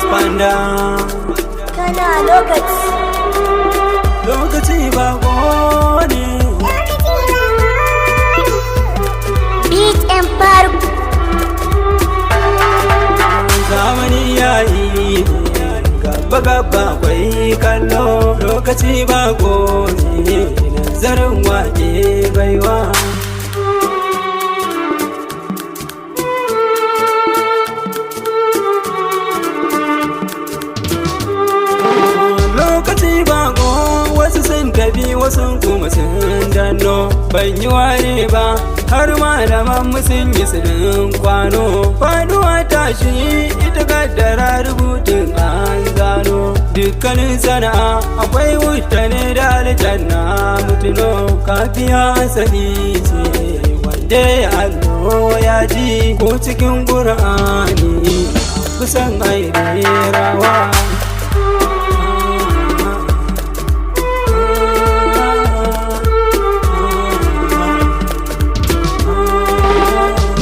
Spanda. Kana lokaci. Lokaci bako ne. Beat and Faruk. Zamani yayi gaba gaba, akwai kallo. Lokaci bako ne, nazarin wake baiwa. Lokaci bako, wasu sun tafi, wasu kuma sun danno. Ban yi ware ba, har malaman mu sun yi silin kwano. Faduwa tashi ita kaddara, rubutun an zano. Dukkanin sana'a akwai wuta ne da aljanna, mutuno kafiya asali ce wanda ya allo ya ji ko cikin ƙur'ani kusan rawa.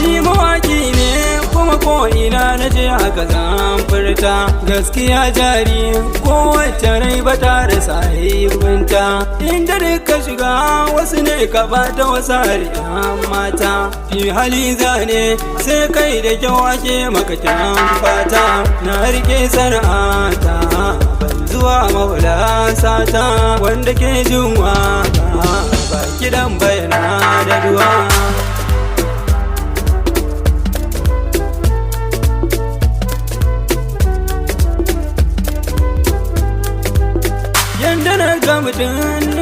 Ni mawaki ne, kuma ko ina na je haka zan furta. Gaskiya jari, kowace rai ba ta rasa aibinta. Inda duka shiga wasu ne ka bata, wasu har yan mata. Fi hali zane sai kai da kyau ake maka kyan fata. Na rike sana'ata, ban zuwa maula sata. Wanda ke jin waka ba kidan bayana da duwa. Yanda na ga mutum,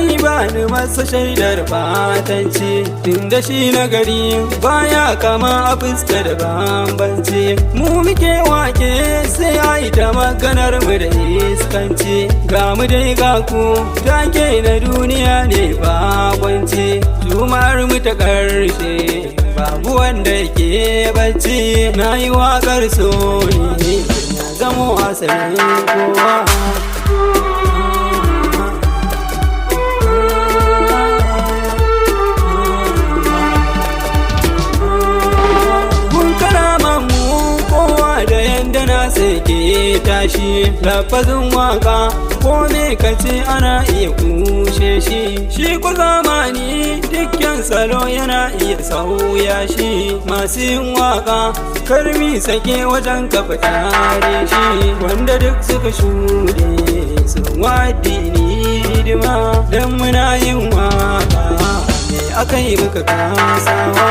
ni ba ni masa shaidar fatanci, tunda shi na gari baya kama a fuska da bambanci. Mu muke wake sai a yi ta maganar mu da iskanci. Ga mu dai ga ku, take na duniya ne bakwanci. Juma'ar mu ta karshe, babu wanda ke bacci. Na yi waƙar so ne ya zamo asalin kowa. Kun kalaman mu, kowa da yanda na ke tashi. Lafazin waka ko me kace ana iya kushe shi. Shi ku zamani dukkan salo yana iya sauya shi. Masu yin waka karmi sake wajen kafa tare shi. Wanda duk suka shuɗe sun waddini hidima, don muna yin waka me aka yi muka kasawa.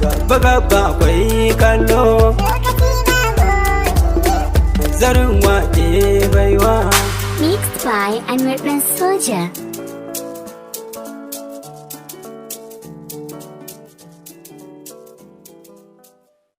Gaba gaba akwai kallo, zarin wake baiwa. Mixed by Anwar Dan Soja.